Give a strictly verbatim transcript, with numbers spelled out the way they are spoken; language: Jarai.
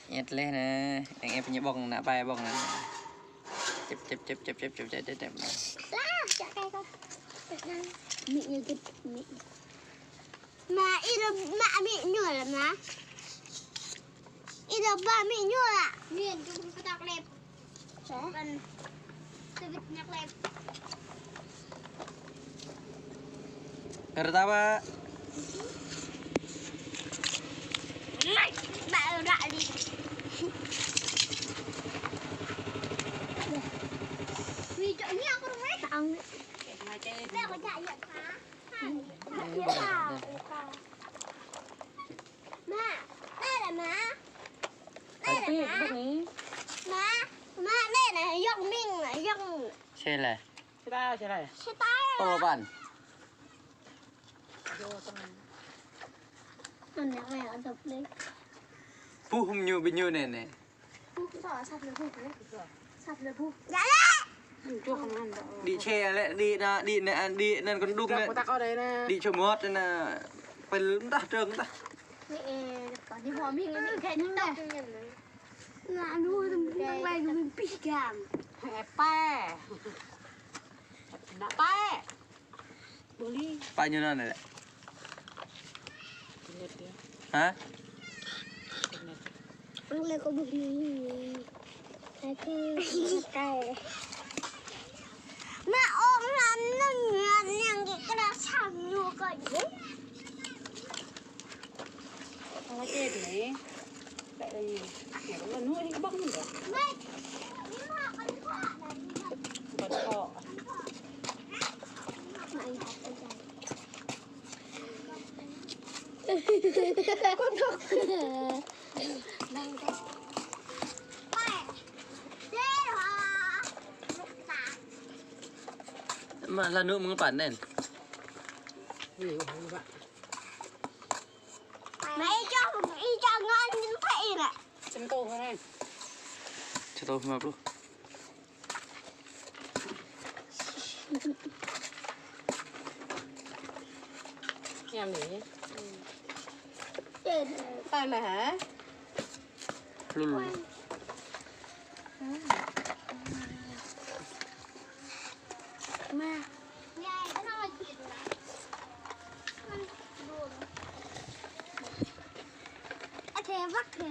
Ñet leh nè, yang ep ñu ƀong nè, pai ƀong nè. Čep, čep, čep. Lah, čak kai kâo. Mik ñu git, mik. Mă, ih dŏ mă mik ñu lah, mă. Ih dŏ ba mik ñu lah. Mik ñu kơ ta klep. Hă? Kan tơbit ñu klep. Kơ ta ba. Mă ră li. Ui, čŏk ñu kơ rơmai. Ang. Mă kơ čak yă ta. Mă, anai lah, mă. Anai lah, mă. Mă, mă, anai lah, yŏng ming lah, yŏng. Sê lah. Sê ta, sê lah. Sê ta. Pô lô pan. Anai lah, ada plek. Buh ñu, ƀing ñu anai, anai. Đĭ che lĕ, đĭ na, đĭ na, đĭ na kơnđung lĕ. Đĭ čô mơ̆t na, pel mơtah, trơng mơtah. Pă ñu anŭn lĕ. Hă? Anai kâo ƀuh ñu. Anai kâo ƀuh ñu. Mă ong anŭn ñu yang kơ kơđa sang ñu kơ ñu. Ơ, chết này. Bẹ đây. Này cũng là nuôi cái bông rồi. Bông cọ. Con thỏ. Mă lah anŭn mơ̆ng pă anŭn. Mă ih čang, ih čang ngăn ñu pă ih lĕ. Čem tô hă anai. Čem tô hă pluh. Ñam đi. Ơ, tai lah hă? Lul. Mă. Ơ, thế vắt thế.